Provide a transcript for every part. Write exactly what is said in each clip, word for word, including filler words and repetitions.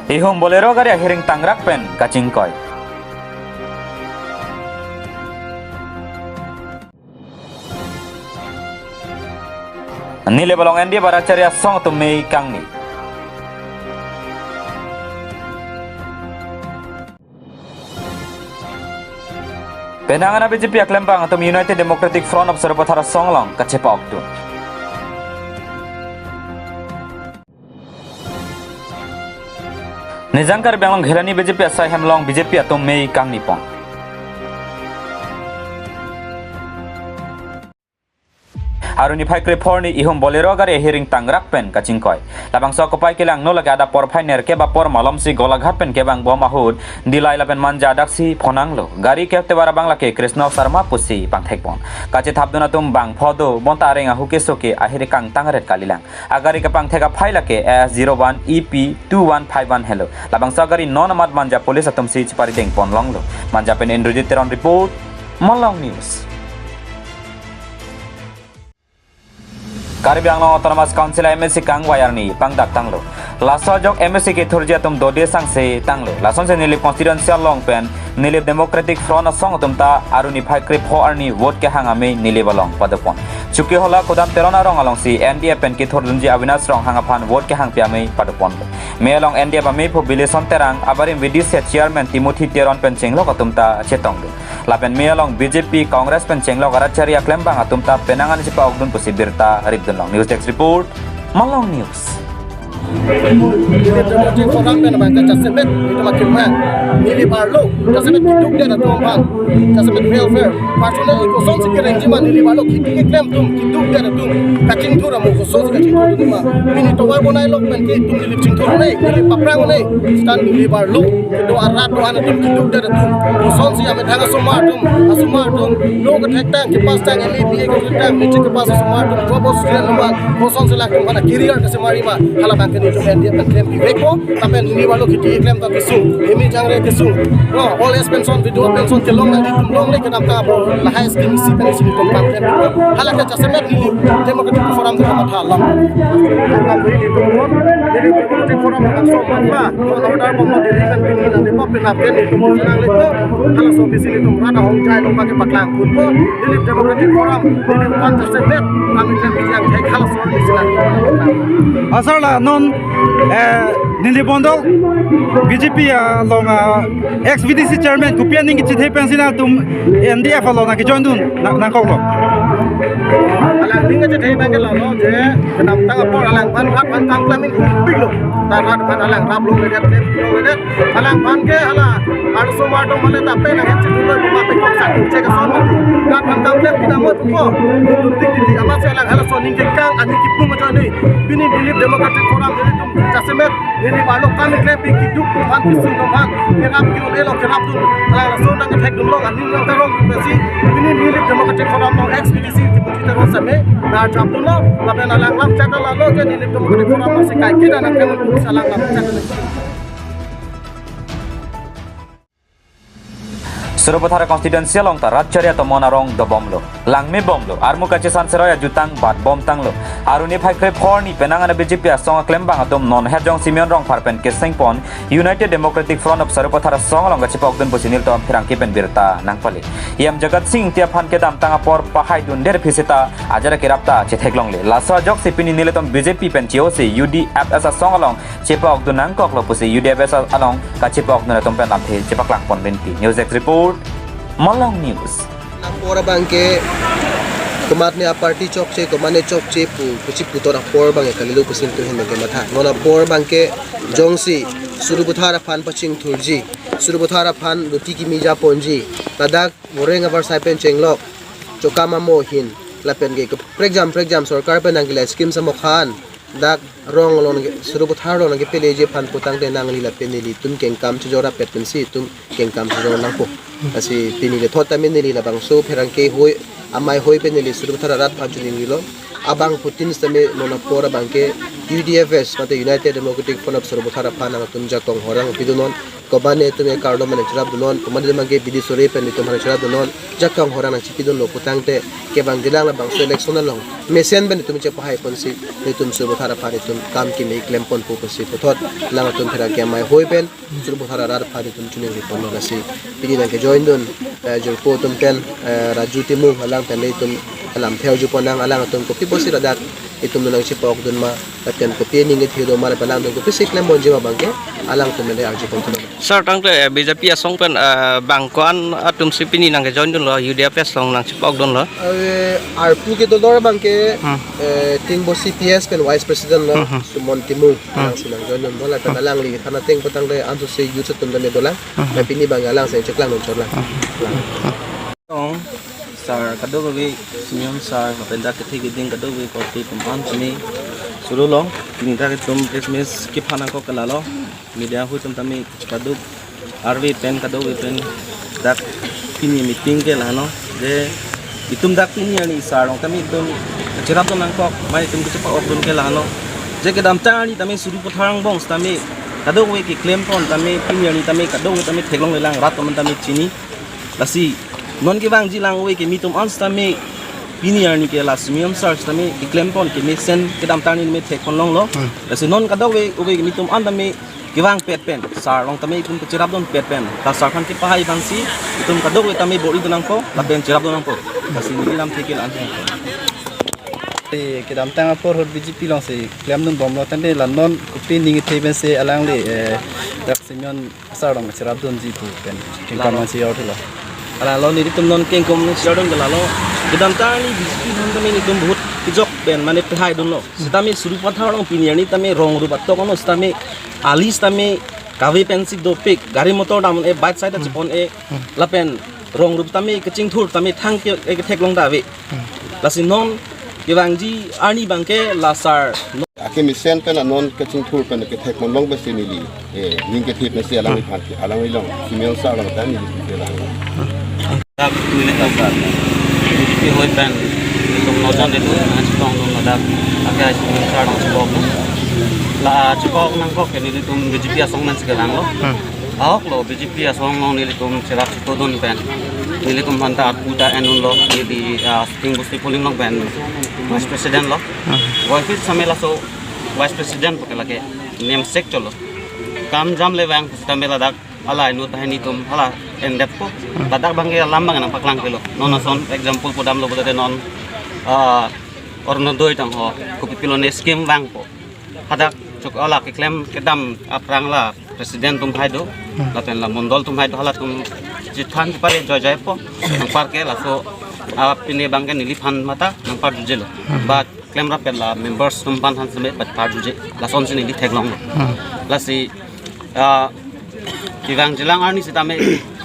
Ihum Bolero gari ahiring tangrak pen kachingkoi. Nilip along N D F arat achari asong atum mei kangni. Penang ana B J P aklembang atum United Democratic Front of Sarupathar asong along kachepa-okdun. Nijang Karbi Anglong Ghelani B J P asai hem along B J P atum mei kangni pon. Arni phai krepho arni ihum Bolero gari ahiring tangrak pen kachingkoi. Labangso akopai kelangno lake adap porphai nerkep apor malomsi Golaghat pen kevangbom ahut Dillai lapen Manja adaksi phonanglo. Gari keptebar abang lake Krishna Sharma pusi pangthekpon. Kachethapdun atum bangpho do, bonta areng ahu keso ke ahiring kangtang ret kalilang. Agari kepangthek aphai lake A S zero one E P two one five one helo. Labangso agari non amat Manja police atumsi cheparideng ponlonglo. Manja pen Indrajit Teron report, Malong News. Karbi Anglong Autonomous Council M A C kangvai arni pangdak tanglo. Laso ajok M A C kethurji atum dode sangse tanglo. Lasonsi Nilip constituency along pen Nilip Democratic Front asong atum ta arni phai krepho arni vote kehang amei Nilip along padopon. Chokihola Kudam Teron arong alongsi N D F pen kethurdunji Avinash Ronghang aphan vote kehangpi amei padoponlo. Mei along N D F ameiphu Bilison Terang, abarim V D C chairman Timothy Teron pen chenglok atum ta chetongdun. Lapen mei along B J P, Congress pen chenglok arat achari aklembang atum ta penang an chepa-okdun pusi birta ripdunlong. News Desk report, Malong News. Nilip Democratic Forum pen abang ke jasemet itum akimang, Nilip arlo jasemet kiduk det atum aphan, jasemet welfare, personal kosonsi kerengji ma, Nilip arlo khiti keklem atum, kiduk det atum kachingthur amu kosonsi kachingthur atum ma. Pini tovar bonai lok pen ke itum Nilip chingthur unai, Nilip paprang unai. Stan Nilip arlo kedo arat do-an atum, kiduk det atum, kosonsi amethang asomar atum, asomar atum lo kethektang, kepastang, M A B A kethektang, matric kepass asomar atum, job student atum aphan kosonsi latum aphan career kasemari ma, hala abang ke nelitum N D F pen klempi vekpo. Lapen Nilip arlo khiti keklem ta kesung, himi jangre kesung, no, old age pension, widow pension kelong nanglitum longle kedamtang apor lahai scheme isi pen isi nelitum pangklempo. Hala ke jasemet Nilip Democratic Forum atum kamatha alam. Nilip Democratic Forum atum soma, law and order bomlo, Nilip pen pini nang develop pen apke nelitum nanglitum, halaso bisi nelitum rat ahong jai along abang ke paklang ponpo. Nilip Democratic Forum, Nilip aphan jasemet kami klempi jang thek halaso bisi nang. Asar la non, eh, Nilip Mondol B J P along, ah, ex V D C chairman kopi aning kechethe pensi nangtum N D F along nangkejoin dun nang, nangkoklo. Alangli kechethe abang ke lalo je kedamtang apor alangphan rat aphan kam kleming pik lo. Ta rat aphan alang raplongledet, klemlongledet. Alangphan ke hala arloso mardom hale ta pen ahem chedunlo, puma pekok sak chek ason mati. Rat aphan kam klempi damlo pupo. Dun tik tik tik amatsi alang halaso aning kekang aning kipu majo ni. Pini Nilip Democratic Forum nelitum jasemet Nilip arlo kam klempi, kiduk atum aphan, kesung atum aphan, kerap ke-un-e lo kerapdun, hala laso nangkethekdunlong, aning nangkarongdun pensi pini Nilip Democratic Forum along ex V D C Timothy Teron seme nangjarapdunlo. Lapen alang lam chata lalo je Nilip Democratic Forum alongsi kaiketa nangklemdun pusi alang lam chata. Sarupathar constituency along ta rat achari atomon arong dobomlo, langmebomlo, armu kachesan seroi ajutang batbomtanglo. Arni phai krepho arni penang ana B J P asong aklembang atum non het jongsi Simeon Rongphar pen kesengpon United Democratic Front of Sarupathar asong along kachepa-okdun pusi nelitum pherangke pen birta nangpale. E M Jagat Sing Engti aphan kedamtang apor pahaidundet aphi seta ajat akerap ta chetheklongle. Laso ajoksi pini nelitum B J P pen che-osi U D F S asong along chepa-okdun nangkoklo pusi U D F S along kachepa-okdun atum pen lamthe chepaklangpon rinti. News Desk report, Malong News. Apor abang ke komatne aparty chokche, komatne chokche pu, pusi puthot apor abang ke kalilo pusi nelitum ahin abang ke matha. Non apor abang ke jongsi Sarupathar aphan pachingthurji, Sarupathar aphan luti kimi japonji, ladak voreng avarsai pen chenglok, chokam amo ahin, lapen ke prekjam prekjam sorkar pen nangkele scheme samokhan, dak rong along ke, Sarupathar along nangkepeleji aphan putangte nangli lapen nelitum kengkam chejor apet pensi itum kengkam chejor nangpo. Lasi pini le thot tame neli labangso pherangke hoi, amei hoi pen neli Sarupathar arat aphan choningri lo. abangphutin sitame non apor abangke U D F S mate United Democratic Front of Sarupathar aphan nangtum jakong horang pidunnon. Komatne atum ke kardom mane cherapdunnon, komatne atum ke bidi sore pen itum aphan cherapdunnon, jakong horang nangchipidunlo putangte kevangjilang labangso election along mesen pen itum chepahai ponsi itum Sarupathar aphan itum kam kimi klemponpo pusi puthot alangtum pherangke amei hoi pen Sarupathar arat aphan itum choningri ponlo. Lasi pini nangke-join dun, eh, jirpo atum pen, eh, Raju Timung alang pen itum alam theu ju ponnang, alangtum kopi pusi ladak itum nangchepa-okdun ma, lapen kopi aning kethe do ma, lapen alangtum kopisi klem ponji ma abangke alangtum le arju pon thulong. Sir, tangte, eh, B J P asong pen, eh, bang ko-an atum si pini nangke-join dunlo, U D F S along nangchepa-okdunlo? Eh, arpu kedodor abangke, Hmm. eh, Tingbo C P S pen Vice President lo, Hmm, hmm. Sumon Timung, Hmm. alangsi nang-join dunlo, lapen Hmm. alangli thana teng patang le anso se youth atum dame dolang, Hmm. lapen pini abang alangsi cheklang dun chorlang. Hmm. Lang. Tong, sir kadokave, Simeon sir, lapen dak kethe keding kadokave party atum an sini suru long, pini dak itum Christmas kephan ako ke lalo, media ahut atum tame kadok, arve pen kadokave pen dak pini meeting ke lalo, je itum dak pini arni sir along tame itum cherapdun nangkok, mai itum kechepa-okdun ke lalo, je kedamtang arni tame Sarupathar angbong sitame kadokave keklem pon tame pini arni tame kadokave tame theklonglelang, rat atum tame chini. Lasi non kevangjilang ove kimi atum an sitame pini arni ke la Simeon sir sitame keklem pon kemesen kedamtang arni me thek pon longlo. Hmm. Lasi non kadokave ove kimi atum an tame kevangpet pen sir along tame itum kecherapdunpet pen, la sir aphan kepahai abangsi itum kadokave tame bor-idun nangpo lapen cherapdun nangpo. Lasi neli lam thekil an. Eh, kedamtang apor ahut B J P alongsi klemdunbomlo, tangte la non kopi aning kethe pensi alangli, eh, dak Simeon sir along cherapdunji pu pen kengkam Lalo. Ansi yor thulo. Lalo nelitum non kengkam ansi yordun ke lalo. Kedamtang arni B J P aphan tame nelitum bahut kejok pen mane pehai dunlo. Sitame Sarupathar along pini arni tame rong rup atok ano sitame ali sitame kave pensi dopik, gari motor dam-un-e, bike side Hmm. achepon-e, Hmm. lapen rong rup tame kachingthur tame thang ke, eh, ketheklong ta ave. Hmm. Lasi non kevangji arni abangke la sir. Akemesen pen anon kachingthur pen kethek pon long pensi neli, eh, ning kethe pensi alangli Hmm. phan ke, alangli along Simeon sir along ta neli ke lang. Dak neli ta sir. B J P ahoi pen nelitum nojon nelitum nangchetongdun ladak. Ake Simeon sir along chepok. La chepok nangkok ke nelitum B J P asong pensi kelanglo. Hmm. Ahoklo B J P asong along nelitum cherap chetongdun pen. Nelitum aphan ta arpu ta endunlo, neli, ah, Tingbo State Polling along pen Vice President lo. Hmm. Voiphit sitame laso Vice President puke lake namesake cholo. Kam jam le vang sitame ladak hala inut banghini atum hala endetpo. Hmm. Ladak abangke alam abang nangpaklangpelo. Non ason example pudamlo pulote non, ah, Orunodoi tangho, kopi pilone scheme vangpo. Hadak chok hala keklem kedam aphrang la president atum hai do, Hmm. lapen la mondol atum hai do, halatum chethan chepare joijoi po, nangpar ke laso, ah, pine abangke neliphan mata nangpar jujelo. Hmm. But klemrap pen la members atum aphan than seme but par juje, lasonsi neli theklonglo. Hmm. Lasi, ah, kevangjilang arni sitame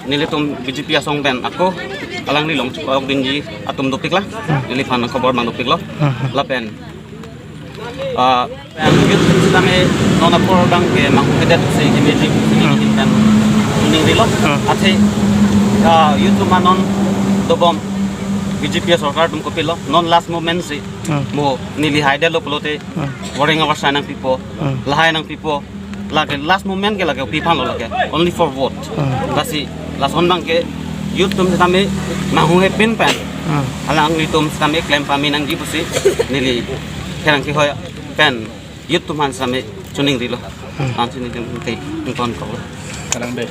nelitum B J P asong pen ako alangli along chepok dinji atum dopiklo, Hmm. neliphan khobor abang dopiklo, Hmm. lapen Ah, pen youth sitame non apor abangke manghuhedet si kimi ji kimi Hmm. ji pen ningrilo. Hmm. Athe, ah, youth atum non dobom B J P sorkar atum kopilo. Non last moment si Hmm. mo neli haidetlo pulote Hmm. warning avar sai nangpipo. Hmm. Lahai nangpipo. Lake last moment ke lake pi aphanlo lake. Only for vote. Hmm. Lasi lason abangke youth atum sitame manghuhe pin pen. Hmm. Alanglitum sitame klem pame nangji pusi neli pherangke ahoi pen youth atum aphan sitame choningrilo. Hmm. Ansi neli te ington ko. Kalang de.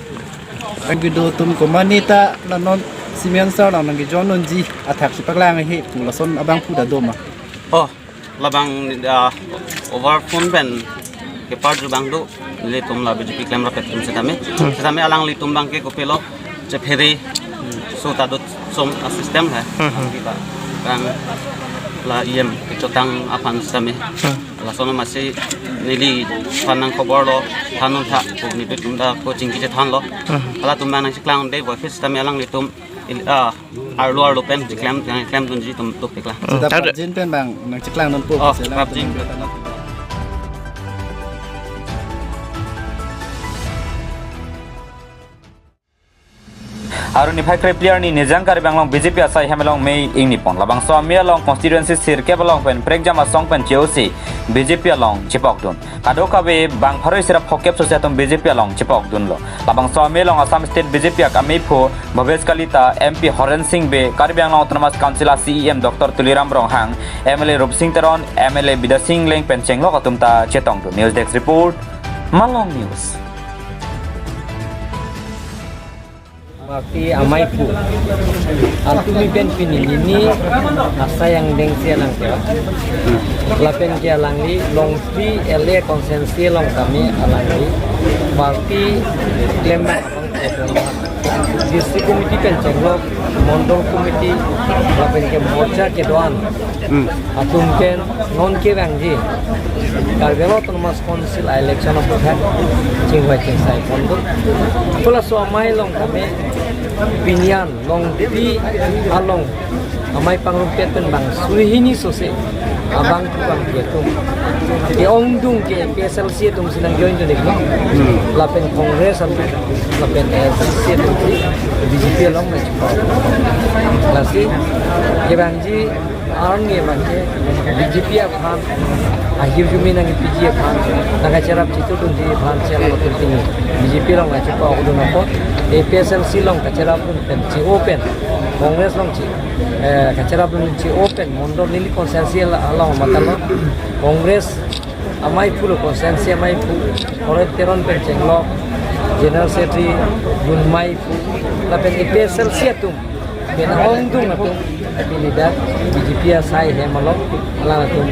Ang kedo atum komatne ta la non Simeon sir along nangkejoin unji athak si paklang he pu lason abang pu ta do ma? Oh, labang, ah, over phone pen keparju abang do, nelitum la B J P klemrap atum sitame. Hmm. Sitame alanglitum abangke kopilo chephere, hmm, so ta do som a system hai. Hmm, hmm. Kiba abang la E M kechotang aphan sitame. Hmm. Lason amatsi neliphan nangkhobor lo, than un tha, ko nelitum ta ko chingki chethanlo. Hmm. Halatum abang nangcheklang de, voiphit sitame alanglitum il-, ah, arlo arlo pen cheklem, cheklem dunji atum dopiklo. Hmm. Seta Ada. Prapjin pen abang nangcheklang nonpo. Oh, sela Prapjin. Aru niphai krephli arni Nijang Karbi Anglong B J P asai hem along mei ingni pon. Labangso amei along constituency sirkep along pen prekjam asong pen che-osi B J P along chepokdun. Kadokave bang pharo isi ra phokep sose atum B J P along chepokdunlo. Labangso amei along Assam State B J P ak ameiphu Bhabesh Kalita, M P Horen Sing Bey, Karbi Anglong Autonomous Council a C E M Doctor Tuliram Ronghang, M L A Rupsing Teron, M L A Bidya Sing Engleng pen chenglok atum ta chetongdun. News Desk Report, Malong News. Party ameiphu Antumi pen pini nini asai angdeng si alang ke. Lapen ke alangli Longpi L A constituency along kami alangli party klem abang ke, district committee pen chenglok, mondol committee, lapen ke morcha kedo-an Hmm. atum pen non kevangji Karbi Anglong Autonomous Council election aphuthak chingvai chingsai pondun. Pu laso amei along kami pini an Longpi along amei pangrumpet pen bang suri hini sose abang tukang ke atum ke-ongdung ke P S L C atum si nang join dun iklo. Hmm. Lapen Congress atum, lapen A I C C atum si B J P along nangchepok. Lasi kevangji arni abang ke B J P aphan ahirjume nangpiji aphan, nangkacherap chitudunji aphan si alam atum pini B J P along nangchepokdun apot, A P H L C along kacherapdun pen che-o pen, Congress along che, eh, kacherapdun che-o pen, mondol neli constituency along matalo, Congress ameiphu lo, constituency ameiphu, Horen Teron pen chenglok, General Secretary dun ameiphu, lapen A P H L C atum, pen ongdung atum, pini dak B J P asai hem along, alang atum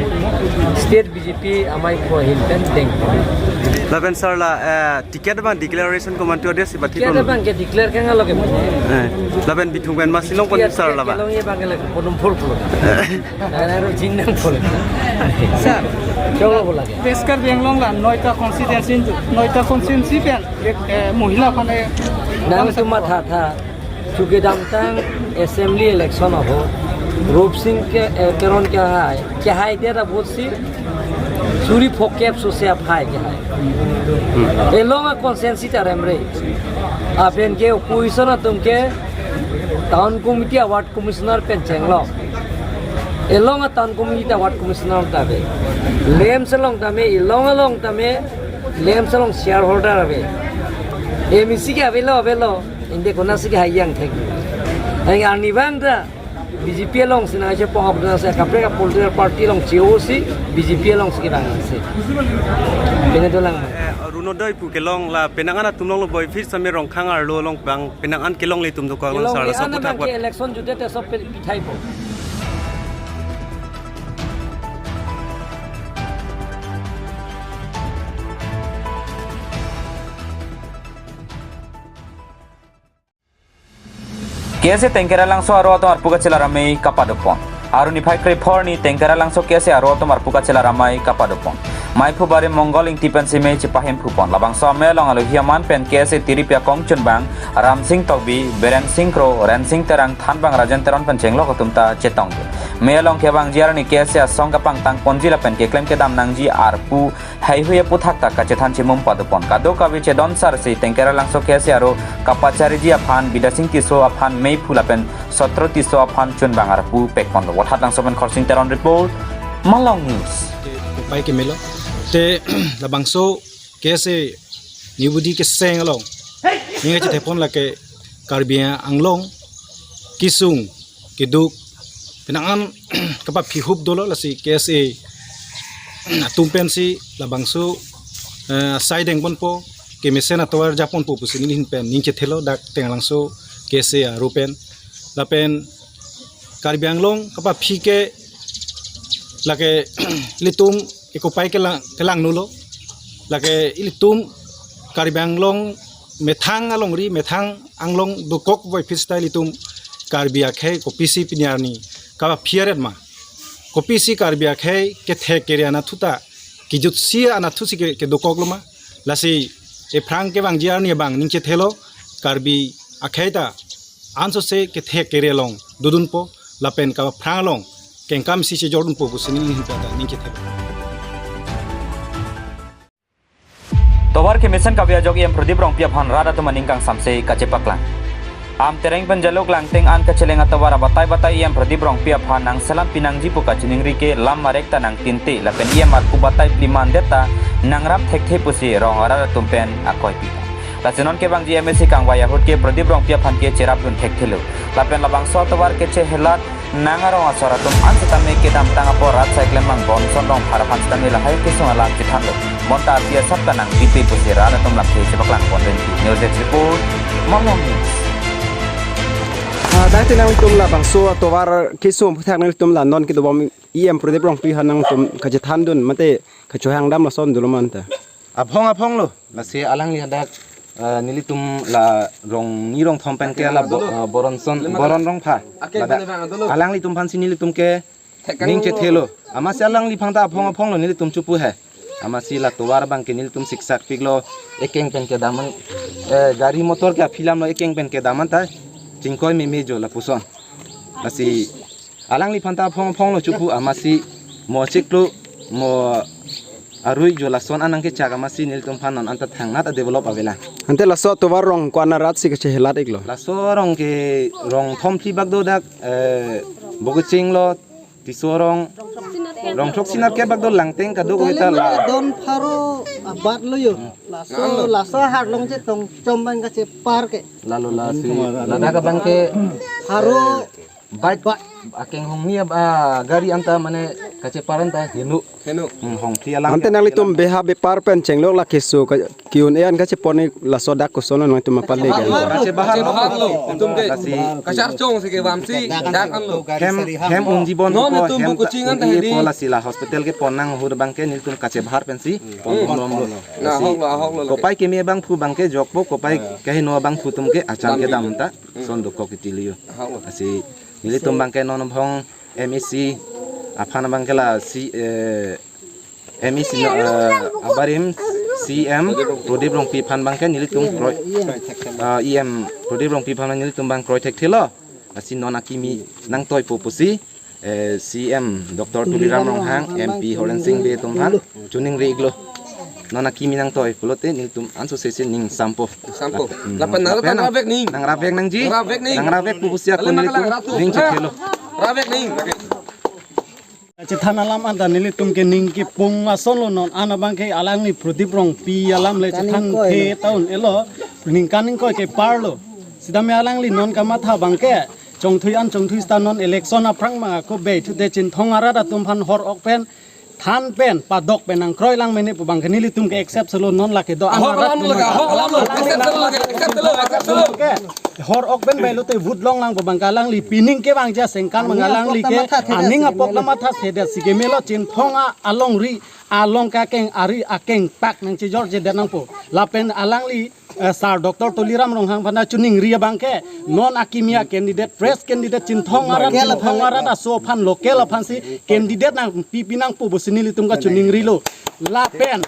State B J P ameiphu ahin pen deng. Lapen sir la, eh, ticket abang declaration komantu adet si bathi Ticket kon? Abang ke declare kang alo ke. Eh, lapen bithung pen masi longpon Ticket sir la ba? Kelong ye abang ke lagi ponum phul phul. Nang nang ro jing nang phul. Sir, Cholo bola ke. West Karbi Anglong la noita constituency, noita constituency pen, eh, mohila aphan, eh, Nangtum matha tha. Chukidamtang assembly election ahut Rupsing ke, eh, Teron kehai, kehaidet abot si suri phokep sose aphai kehai. Along a constituency ta remre. Lapen ke opposition atum ke town committee a ward commissioner pen chenglok. Along a town committee ta ward commissioner ta ave. LAMPS along tame, along along tame, LAMPS along shareholder ave. M E C ke avelo, avelo. Inde konatsi ke hayang thek. Ang arnivang ta B J P along si nangchepokdun, si kaprek a political party along che-o si B J P along si kevang si. Pine dolang. Eh, Orunodoi pu kelong la penang an atum longlo, boy phir same Rongkhang arlo along bang penang an kelongle atum dokok along Kelong sar le laso an puthak abang ke wat. Election jute te sob pe-, pithai po. K S A Tengkeralangso aro atum arpu kachelar amei kapadopon. Aru niphai krephli arni Tengkeralangso K S A aro atum arpu kachelar amei kapadopon. Meiphu Barim Mongol Ingti pensi mei chepahemphupon. Labangso amei along alohi aman pen K S A tiripi akong chunbang Ramsing Tokbi, Beren Sing Kro, Rensing Terang, thanbang Rajen Teron pen chenglok atum ta chetongdun. Mei along kevangji arni K S A asong kapangtang ponji lapen keklem kedam nangji arpu heihui aphuthak ta kachethan chimum padopon. Kadokave chedon sar si Tengkeralangso K S A aro kapachariji aphan Bidya Sing Tisso aphan meiphu lapen Sotro Tisso aphan chunbang arpu pekponlo. Vothatlangso pen Khorsing Teron report, Malong News. Te upai kemelo. Te labangso K S A niubudi keseng along ning kachethepon lake Karbi Anglong kesung keduk penang an kapaphihup dolo, lasi K S A atum pensi labangso, eh, sai dengponpo, kemesen atovar japonpo pusi nelihin pen ning chethelo dak Tengkeralangso K S A aro pen. Lapen Karbi Anglong kapaphi ke lake ilitum ekopai kelang, kelang nulo. Lake ilitum Karbi Anglong methang alongri, methang anglong dokok boy phir style ilitum Karbi akhei kopisi pini arni kapaphi aret ma. Kopisi Karbi akhei kethek kere anatthu ta kijutsi anatthu si ke, kedokoklo ma. Lasi ephrang kevangji arni abang ning chethelo, Karbi akhei ta ansose kethek kere along dodunpo lapen kapaphrang along kengkam si chejordunpo pusi nelihin pen ta ning chethelo. Tovar kemesen kave ajok E M Pradip Rongpi aphan rat atum aning kangsamse kachepaklang. Amtereng pen Jaluk Langteng an kacheleng atovar abatai batai E M Pradip Rongpi aphan nangselam pinangji pu kachiningri ke lam marek ta nangtinte lapen E M arpu batai phli mandet ta nangrap thekthe pusi rong arat atum pen akoi pi. Lasi non kevangji M A C kangvai ahut ke Pradip Rongpi aphan ke cherapdun thekthelo. Lapen labangso atovar kechehelat nang arong asor atum an setame kedamtang apor rat sai klembang Bonson Rongphar aphan setame lahai kesung alam chethanlo. Bonta api asap ta nangpipe pusi rat atum lamthe chepaklang pon pen pi. News Desk Report, Mamlong News. Ah, dak te nangtum labangso atovar kesung aphuthak nangtum la non kedobom E M Pradip Rongpi aphan nangtum kachethandun mate kachohangdam lason dolo ma anta? Aphong aphong lo, lasi alangli hadak, eh, nelitum la rong ni rong thom pen ke la bo-, eh, Boronson, Boron Rongpha. Ladak alanglitum aphansi nelitum ke ning chethelo. Amatsi alangliphan ta aphong aphong lo nelitum chopu he. Amatsi la tovar abang ke nelitum siksak piklo, ekeng pen kedam an, eh, gari motor ke aphi alam lo ekeng pen kedam anta chingkoi meme jo lapuson. Lasi alangliphan ta aphong aphong lo chopu amatsi mo chiklo mo arui jo lason an nangkechak amatsi nelitum aphan non anta thangnat adevelop avelang. Ante laso atovar rong ko-an arat si kachehelat iklo? Laso rong ke rong thom phli bak do dak, eh, Bokoching lo, Tisorong, rong throksi nerkep bak do Langteng kadokave ta la. Don pharo abat lo yo. Laso, laso harlong chetong chom pen kachepar ke. Lalo lasi ladak abang ke pharo bike, bike akeng hongni ab-, ah, gari anta mane kachepar anta heno. Heno. Hmm, hongphli alam. Ante nanglitum beha bepar pen chenglok la keso ka-, ke-un-e an kachepon ni laso dak koson nangtum apale ke? Kachebahar lo. Itum ke lasi kacharchong si kevamsi dak an lo. Hem, hem unji bon non ko, itum hem Bokoching anta un-e hedi po lasi la hospital kepon nang ahut abang ke nelitum kachebahar pensi pon bom lo. Na lasi hok lo, hok lo. Kopai keme abangphu abang ke jokpo, kopai kaheno abangphu atum ke achang kedam ta son dokok iti liyo. Hok lo. Lasi nelitum abang ke non abang M A C aphan abang ke la si, eh, M A C no, eh, abarim C M Pradip Rongpi aphan abang ke nelitum kroi, eh, E M Pradip Rongpi aphan nelitum abang kroi thekthelo. Lasi non akimi nangtoipo pusi, eh, C M Doctor Tuliram Ronghang, M P Horen Sing Bey atum aphan choningri iklo. Non akimi nangtoi pulote nelitum anso sesi ning sampo. Sampo. Hmm. Lapen nang, lapen nang, nang ravek ning. Nang ravek nangji. Ravek ning. Nang ravek pu pusi ako nelitum ning chethelo. Ravek ning. Chethan alam anta nelitum ke ning kepung ason lo non an abang ke alangli Pradip Rongpi alam le chethan the ta un-elo ningkan ingkoi kepar lo. Sitame alangli non kamatha abang ke chongthui an chongthui seta non election aphrang ma ako bey thu de Chinthong arat atum aphan hor ok pen than pen padok pen nangkroi lang mene pu abang ke nelitum ke accept selo non lake do an arat atum lake, hok alam lo, accept selo lake, accept selo, accept selo. Ke hor ok pen bey lote vote long lang pu abang ke alangli pining kevangji asengkan abang alangli ke aning apok kamatha thedet si kemelo Chinthong a alongri along ke akeng ari akeng tak nangchejor jedet nangpo. Lapen alangli, eh, Sir Doctor Tuliram Ronghang aphan choningri abang ke non akimi a candidate, fresh candidate Chinthong arat, Chinthong arat aso aphan local aphansi candidate nangpipi nangpo pusi nelitum kachoningri lo. Lapen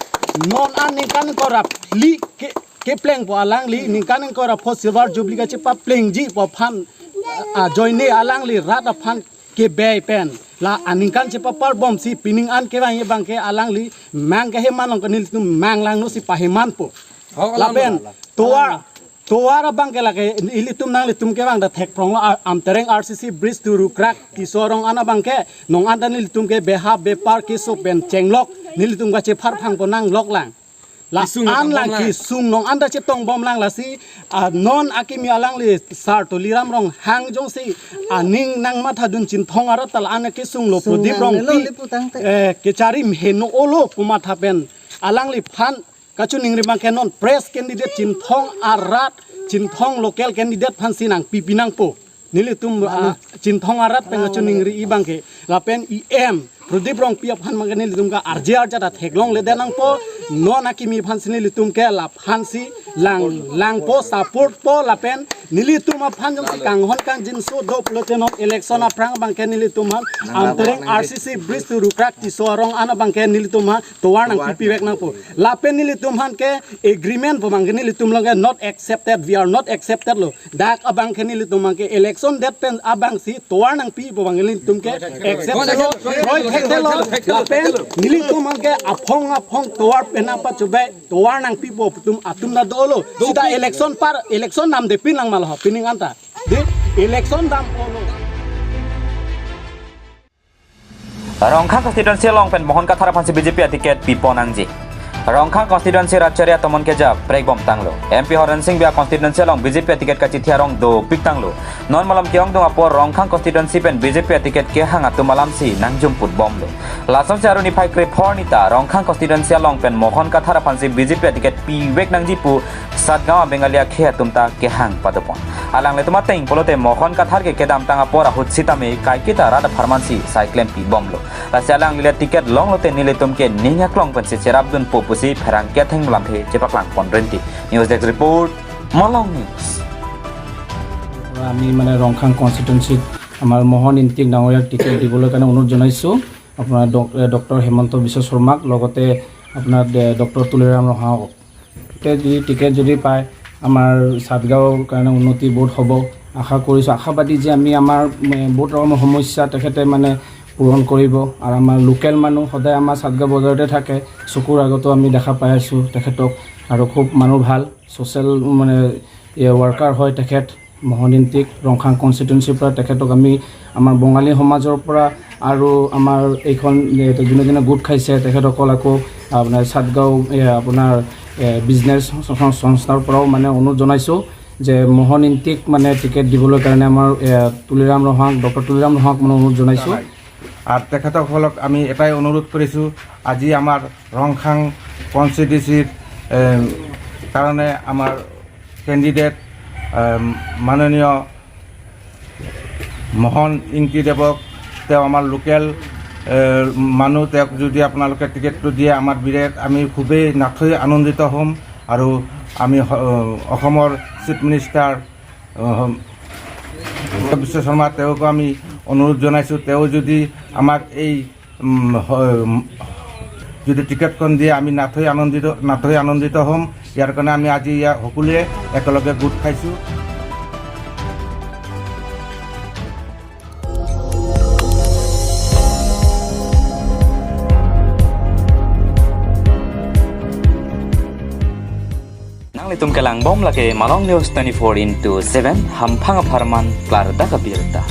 non an ningkan ingkoi ra phli ke keplengpo alangli ningkan ingkoi ra pho silver jubilee kachepaplengji pu aphan, ah, ajoine alangli rat aphan kebey pen la aningkan chepapar bomsi pining an kevang abang ke alangli mang keheman along ke nelitum mang langno si pahemanpo. Hok alam. Lapen tovar, tovar abang ke lake ilitum nanglitum kevang ta thekprong lo, a-, Amtereng R C C bridge to Rukrak Tisorong an abang ke non an ta nelitum ke beha bepar keso pen chenglok nelitum kachepharphangpo nanglok lang. La kesung an lang kesung nong an ta chetong bom lang lasi, ah, non akimi alangli Sir Tuliram Ronghang jongsi aning nangmathadun Chinthong arat ta la an kesung lo Pradip Rongpi, eh, kechari meheno olo pu matha pen alangliphan kachoningri abang ke non fresh candidate Chinthong arat, Chinthong local candidate aphansi nangpipi nangpo. Nelitum, ah, Chinthong arat pen kachoningri abang ke. Lapen E M Pradip Rongpi aphan abang ke nelitum ke arje arja ta theklongledet nangpo. Non akimi aphansi nelitum ke laphansi lang, langpo, support po lapen nelitum aphan jongsi kanghon kangjinso do pulote non election aphrang abang ke nelitum aphan Amtereng R C C bridge to Rukrak Tisorong an abang ke nelitum aphan tovar nangpipi vek nangpo. Lapen nelitum aphan ke agreement pu abang ke nelitum along ke not accepted, we are not accepted lo. Dak abang ke nelitum abang ke election det pen abangsi tovar nangpi pu abang ke nelitum ke accept lo, kroi thekthelo. Lapen nelitum abang ke aphong aphong tovar pen nangpachobei, tovar nangpipo atum atum ta dolo. Sita election par, election namdepin lang ma Pining anta, di election dam olo. Rongkhang constituency along pen Mohon Kathar aphansi B J P aticket pipo nangji. Rongkhang constituency rat chari atomon keja prekbom tanglo. M P Horen Sing Bey a constituency along B J P aticket kachithi arong dopik tanglo. Non malom ke-ongdung apor Rongkhang constituency pen B J P aticket kehang atum alamsi nangjum putbomlo. Lasonsi arni phai krephor nita Rongkhang constituency along pen Mohon Kathar aphansi B J P aticket pivek nangji pu Satgaon a Bengali akhei atum ta kehang padopon. Alanglitum ateng pulote Mohon Kathar ke kedamtang apor ahut sitame kaiketa rat apharmansi sai klempibomlo. Lasi alangli le ticket longlote nelitum ke ning aklong pensi cherapdunpo pusi pherangke atheng lamthe chepaklang pon rinti. News Desk Report, Malong News. আমি মানে ৰংখাং কনষ্টিটুৱেঞ্চিত আমাৰ মোহন ইংতিক ডাঙৰীয়াক টিকেট দিবলৈ কাৰণে অনুৰোধ জনাইছোঁ। আপোনাৰ ডক-, ডক্টৰ হিমন্ত বিশ্ব শৰ্মাক, লগতে আপোনাৰ ডে-, ডক্টৰ তুলিৰাম ৰহাওক। তে যদি টিকেট যদি পায়, আমাৰ সাতগাঁৱৰ কাৰণে উন্নতি বহুত হ'ব। আশা কৰিছোঁ, আশাবাদী যে আমি আমাৰ, এ, বহুত ৰকমৰ সমস্যা তেখেতে মানে পূৰণ কৰিব। আৰু আমাৰ লোকেল মানুহ সদায় আমাৰ সাতগাঁও বজাৰতে থাকে, চকুৰ আগতো আমি দেখা পাই আছোঁ তেখেতক। আৰু খুব মানুহ ভাল, ছ'চিয়েল মানে, এ, ৱৰ্কাৰ হয় তেখেত। মোহন ইংতিক ৰংখাং কনষ্টিটুৱেঞ্চিৰ পৰা তেখেতক আমি আমাৰ বঙালী সমাজৰ পৰা আৰু আমাৰ এইখন, এ, যোনে যোনে গোট খাইছে তেখেতসকল, আকৌ আপোনাৰ সাতগাঁও, এ, আপোনাৰ, এ, বিজনেছ সং-, সংস্থাৰ পৰাও মানে অনুৰোধ জনাইছোঁ যে মোহন ইংতিক মানে টিকেট দিবলৈ কাৰণে আমাৰ, এ, তুলিৰাম ৰহাং, ডক্টৰ তুলিৰাম ৰহাংক মানে অনুৰোধ জনাইছোঁ। আৰু তেখেতসকলক আমি এটাই অনুৰোধ কৰিছোঁ, আজি আমাৰ ৰংখাং কনষ্টিটুৱেঞ্চিৰ, এ, কাৰণে আমাৰ কেণ্ডিডেট, এ, মাননীয় মোহন ইংতি দেৱক, তেওঁ আমাৰ লোকেল, এ, মানুহ, তেওঁক যদি আপোনালোকে টিকেটটো দিয়ে, আমাৰ বিৰাট, আমি খুবেই নাথৈ আনন্দিত হ'ম। আৰু আমি হ-, অসমৰ চিফ মিনিষ্টাৰ, আহ, বিশ্ব শৰ্মা, তেওঁকো আমি অনুৰোধ জনাইছোঁ, তেওঁ যদি আমাক এই, উম, হ-, উম, যদি টিকেটখন দিয়ে, আমি নাথৈ আনন্দিত, নাথৈ আনন্দিত হ'ম। ইয়াৰ কাৰণে আমি আজি ইয়াত সকলোৱে একেলগে গোট খাইছোঁ। Nanglitum kelangbom lake Malong News twenty-four into seven, hamphang apharman klardak abirta.